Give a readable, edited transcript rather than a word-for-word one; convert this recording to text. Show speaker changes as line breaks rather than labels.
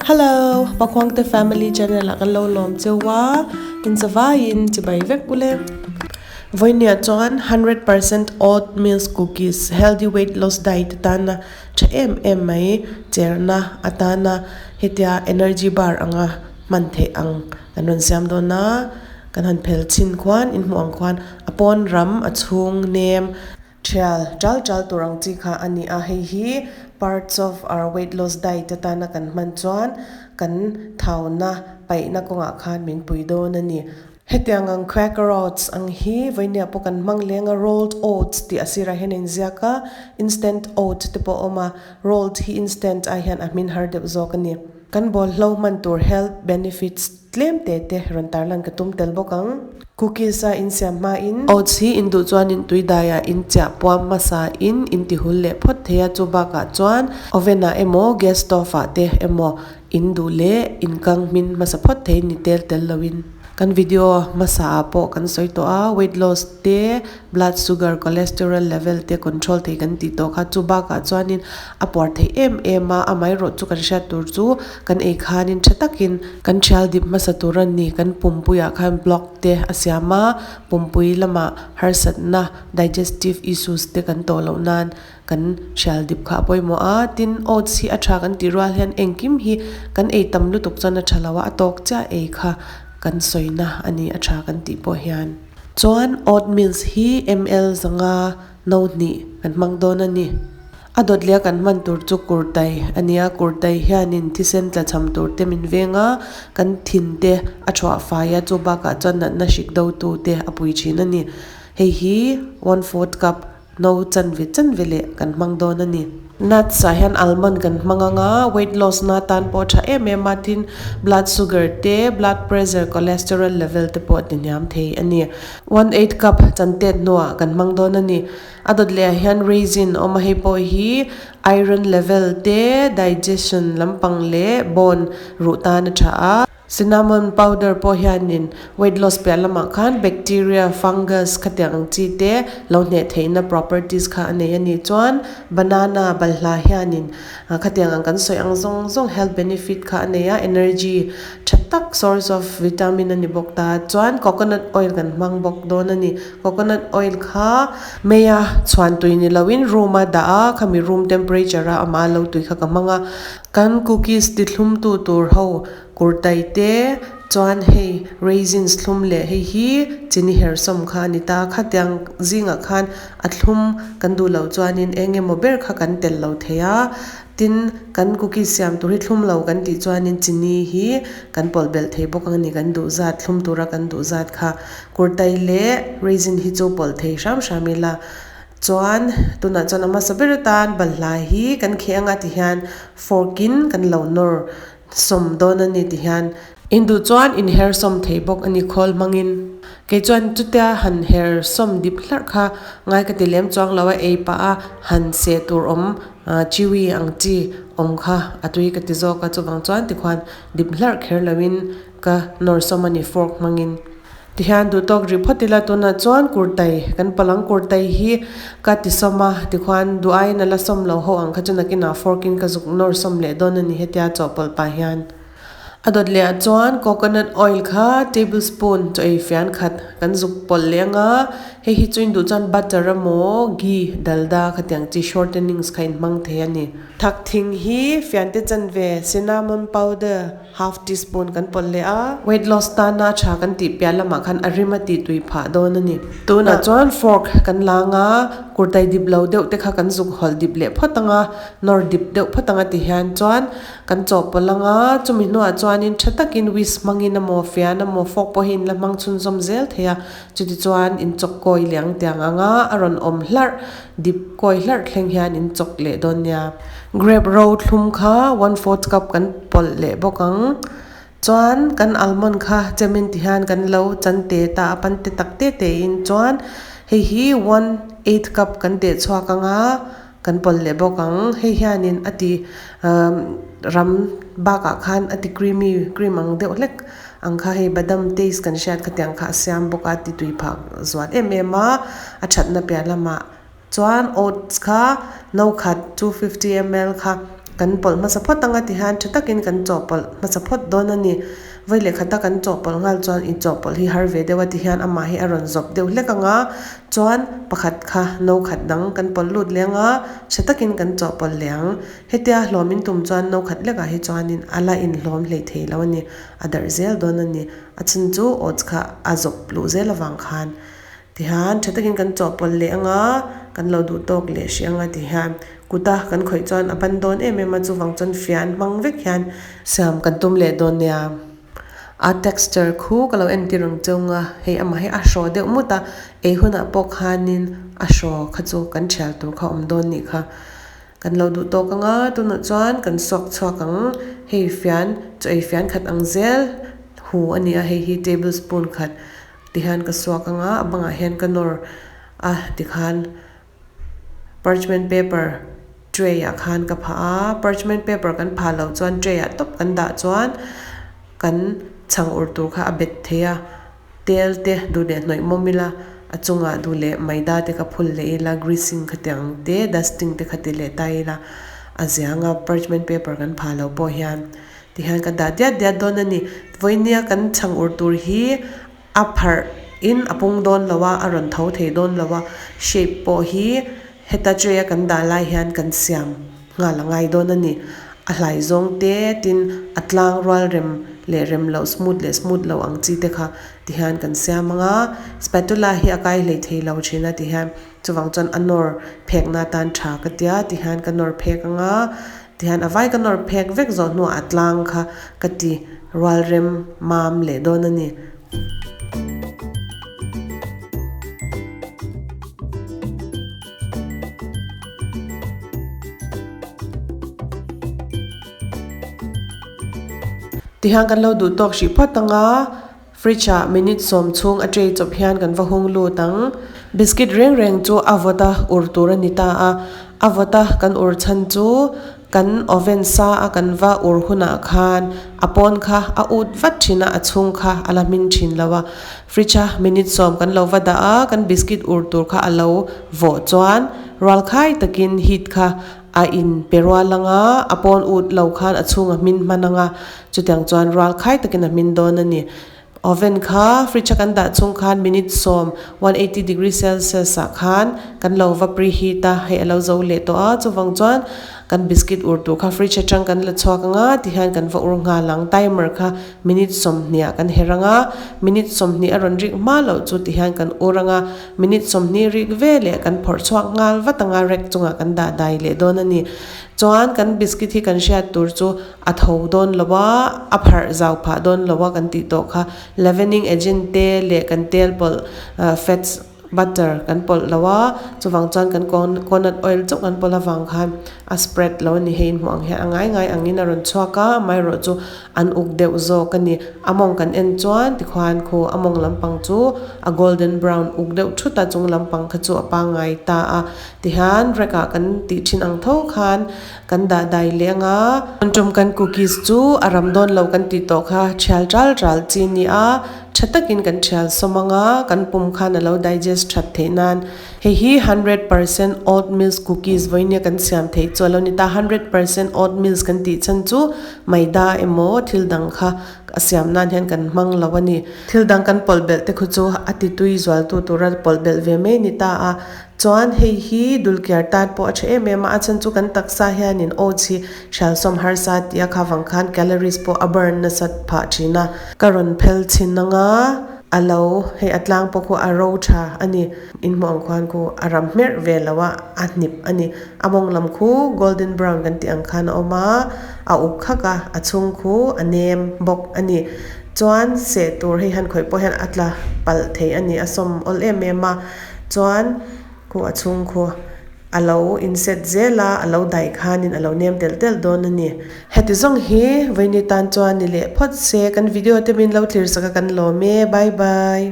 Hello, Pakhuangte family channel ah kan lo lawm cheu a, in zavaiin chibai vek ule. Vawinia chuan 100% oat milk cookies healthy weight loss diet atana tha em em mai cherna atana hetia energy bar anga hman theih ang kan rawn siam dawn a, kan han phel chhin khuan inhmuh ang khuan a pawn ram a chhung nem Thial chal chal tur ang chi kha a ni a, hei hi parts of our weight loss diet atana kan hman chuan kan thauna paihna kawngah khan min pui dawn a ni. Hetiang ang cracker oats ang hi vawinia pawh kan hmang leng a, rolled oats tih a sirah hian a inziak a, instant oat te pawh a awm a, rolled hi instant ai hian a hmin har deuh zawk a ni. Kan bawlhlo hman tur health benefits Tlem te te rawn tarlan ka tum tel bawk ang. Cookies a insiam hmain. Oats hi in duh chuan in tui daiah in chiah puam hmasa in in ti hul leh phawt thei a, chu bakah chuan oven ah emaw gas stove ah te emaw in duh leh in kang hmin hmasa phawt thei ni tel tel loin. Kan video hmasa ah pawh kan sawi tawh a, weight loss te, blood sugar, cholesterol level te control thei kan tih tawh kha, chu bakah chuanin a puar theih em em a, amaherawh chu kan hriat tur chu kan ei khanin tha takin kan thial dip hmasa tur a ni, kan pumpuiah khan block te a siam a, pumpui lamah harsatna digestive issues te kan tawh loh nan kan thial dip kha a pawimawh a, tin oats hi a tha kan tih rual hian engkim hi kan ei tam lutuk chuan a tha lo a, a tawk chiah ei kha kan sawina a ni a tha kan tih pawh hian. Chuan oatmeals hi ml zanga no hnih kan hmang dawn a ni. A dawt leh a kan hman tur chu kurtai a ni a, kurtai hianin thisen tla cham tur te min veng a, kan thin te a thuah fai a, chu bakah chuan natna hrik do tu te a pui thin a ni. Hei hi 1/4 cup No chanve chanve leh kan hmang dawn a ni. Nuts ah hian almond kan hmang ang a, weight loss na tan pawh a tha em em a, tin blood sugar te, blood pressure, cholesterol level te pawh a ti hniam thei a ni. 1/8 cup chantet hnuah kan hmang dawn a ni. A dawt leh ah hian raisin awm a, hei pawh hi iron level te, digestion lampang leh bone ruh tan a tha a. Cinnamon powder pawh hianin weight loss piah lamah khan bacteria, fungus khatiang ang chi te lo hneh theihna properties kha a nei a ni. Chuan banana balhla hianin khatiang ang kan sawi ang zawng zawng health benefit kha a nei a, energy tha tak source of vitamin a ni bawk ta. Chuan coconut oil kan hmang bawk dawn a ni. Coconut oil kha meia chhuan tui ni loin room a dah a, khami room temperature a amah lo tui kha ka hmang a. Kan cookies ti thlumtu tur ho Kurtai te chuan hei raisins thlum leh hei hi chini hersawm kha a ni ta. Khatiang zingah khan a thlum kan duh loh chuanin eng emaw ber kha kan telh lo thei a. Tin, kan cookies siam tur hi thlum lo kan tih chuanin chini hi kan pawlh belh thei bawk ang a ni. Kan duh zat thlum tura kan duh zat kha kurtai leh raisin hi chu pawlh thei hram hram ila. Chuan tunah chuan a hmasa ber atan balhla hi kan kheh anga ti hian fork in kan lo nawr Sawm dawn a ni ti hian. In duh chuan in her sawm thei bawk a ni khawl hmangin. Kei chuan chutia han her sawm dip hlarh kha ngai ka ti lem chuang lo a, ei pah a han seh tur awm chewy ang chi awm kha a tui ka ti zawk a, chuvang chuan tikhuan dip hlarh kher loin ka nawr sawm a ni fork hmangin. Tihian duhtawk rih phawt ila tunah chuan kurtai kan palang kurtai hi ka ti sawm a tikhuan duh aiin a la sawm lo ho ang kha chu nakinah fork in ka zuk nawr sawm leh dawn a ni hetia chawhpawlh pah hian a dawt leh ah chuan coconut oil kha table spoon chaw ei fian khat kan zuk pawlh leh anga hei hi chu in duh chuan butter emaw ghee dalda khatiang chi shortenings kha in hmang thei a ni. Thak thing hi fiante chanve cinnamon powder. Half teaspoon kan pawlh leh a. Weight loss tana tha kan tih piah lamah khan a rim a tih tui phah dawn a ni. Tunah chuan fork kan lang a, kurtai dip lo deuh te kha kan zuk hawlh dip leh phawt ang a, nawr dip deuh phawt ang a ti hian chuan kan chawhpawlh ang a, chumi hnuah chuanin tha takin whisk hmangin emaw fian emaw fork pawh hi in la hmang chhunzawm zel thei a, chutichuan in chawk kawi leh ang tiang ang a, a rawn awm hlarh dip kawi hlarh thleng hian in chawk leh dawn nia. Grape ro thlum kha 1/4 cup kan pawlh leh bawk ang. Chuan kan almond kha chemin ti hian kan lo chan te ta a pan te tak te te in chuan hei hi 1/8 cup kan teh chhuak ang a kan pawlh leh bawk ang. Hei hianin a ti ram bakah khan a ti creamy cream ang deuh hlek ang kha hei badam taste kan hriat kha tiang kha a siam bawk a ti tui phah zual em em a a thatna piah lamah. Chuan oats kha no khat 250 ml kha kan. Kan pawlh hmasa phawt anga tihian tha takin kan chawhpawlh hmasa phawt dawn a ni. Vawi leh khata kan chawhpawlh nghal chuan in chawhpawlh hi har ve deuh a tihian amah hi a rawn zawp deuh hlek anga chuan pakhat kha no khat dang kan pawlh lut leh anga tha takin kan chawhpawlh leh ang. Hetia hlawm in tum chuan no khat lekah hi chuanin a la inhlawm hleih thei lo a ni, a darh zel dawn a ni. A chhan chu oats kha a zawp luh zel avang khan tihian tha takin kan chawhpawlh leh anga kan lo duh tawk leh hrih anga tihian kuta kan khawih chuan a ban dawn em em a chuvang chuan fian hmang vek hian siam kan tum leh dawn nia. A texture khu ka lo entir ang cheu nga hei amah hi a hraw deuh mut a ei hunah pawh khanin a hraw kha chu kan thial tur kha a awm dawn nih kha. Kan lo duh tawk anga tunah chuan kan suak chhuak ang hei fian chaw ei fian khat ang zel hu a ni a hei hi table spoon khat tihian ka suak anga a bangah hian ka nawr a tikhan parchment paper tray ah khan ka phah a parchment paper kan phah loh chuan tray ah tawp kan dah chuan kan chhang ur tur kha a bet thei a. Tel te duh leh hnawih mawm ila, a chungah duh leh maida te kha phul leh ila, greasing kha ti ang te, dusting te kha ti leh ta ila, a zianga parchment paper kan phah loh pawh hian tihian ka dah diat diat dawn a ni. Vawinia kan chhang ur tur hi a pharh in a pung dawn lo a, a rawn tho thei dawn lo a, shape pawh hi heta tray a kan dah lai hian kan siam nghal a ngai dawn a ni. A hlai zawng te tin a tlang rual rem leh rem loh smooth leh smooth loh ang chi te kha ti hian kan siam ang a, spatula hi a kai hlei thei lo thin a ti hian chuvang chuan a nawr phek na atan tha ka tia ti hian ka nawr phek ang a ti hian a vai ka nawr phek vek zawh hnuah a tlang kha ka ti rual rem mam leh dawn a ni. Tihian kan lo duh tawk hrih phawt ang a, fridge ah minute sawm chhung a tray chawp hian kan va hung lut ang. Biscuit reng reng chu a vawt a ur tur a ni ta a, a vawt a kan ur chhan chu kan oven sa a kan va ur hunah khan a pawn kha a ut vat thin a, a chhung kha a la hmin thin lo a. Fridge a minute sawm kan lo va dah a, kan biscuit ur tur kha a lo vawh chuan rual khai takin heat kha a in pe rual ang a, a pawn ut lo khan a chhung a hmin hman ang a, chutiang chuan rual khai takin a hmin dawn a ni. Oven kha fridge a kan dah chhung khan minute sawm, 180 degree celsius ah khan kan lo va preheat a, hei a lo zo leh tawh a, chuvang chuan kan biscuit ur tur kha fridge atang kan la chhuak ang a, tihian kan va ur nghal ang, timer kha Minute sawmhnih ah kan her ang a, minute 20 a rawn rik hma loh chu tihian kan ur ang a, minute 20 rik ve leh kan phawrh chhuak nghal vat ang a, rack chungah kan dah dai leh dawn a ni. Chuan kan biscuit hi kan hriat tur chu a tho dawn lo a, a pharh zau phah dawn lo a kan tih tawh kha leavening agent te leh kan tel pawlh fats Butter kan pawlh lo a, chuvang chuan kan coconut oil chauh kan pawlh avang khan a spread lo a ni. Hei inhmuh ang hian a ngai ngai angin a rawn chhuak a, amaherawh chu an uk deuh zawk a ni. A mawng kan en chuan tikhuan khu a mawng lampang chu a golden brown uk deuh thut a, chung lampang kha chu a pangngai ta a. Tihian rack ah kan tih thin ang tho khan kan dah dai leh ang a. Tum kan cookies chu a ram dawn lo kan tih tawh kha thial ral ral chi a ni a. Tha takin kan thial sawm ang a, kan pum khan a lo digest that theih nan. Hei hi 100% oat milk cookies vawinia kan siam theih chu a lo ni ta. 100% oat milk kan tih chhan chu maida emaw thil dang kha a siam nan hian kan hmang lo a ni. Thil dang kan pawlh belh te khu chu a ti tui zualtu tura pawlh belh ve mai a ni ta a. Chuan hei hi dulkiar tan pawh a tha em em a, a chhan chu kan taksa hianin oats hi hrialsawm harsa tih a kha vang khan calories pawh a burn nasat phah thin a. Ka rawn phel chhin ang a, a lo hei a tlang pawh khu a ro tha a ni. In hmuh ang khuan khu a ram hmerh ve lo a, a hnip a ni. A mawng lam khu golden brown kan tih ang khan a awm a, a uk khak a, a chhung khu a nem bawk a ni. Chuan seh tur hei han khawih pawh hian a tla palh thei a ni, a sawm awl em em a. Chuan khu a chhung khu a lo inset zel a, a lo daih khanin a lo nem telh telh dawn a ni. Heti zawng hi vawiini tan chuan ni leh phawt se, kan video te min lo thlir sak a kan lawm e, bye bye.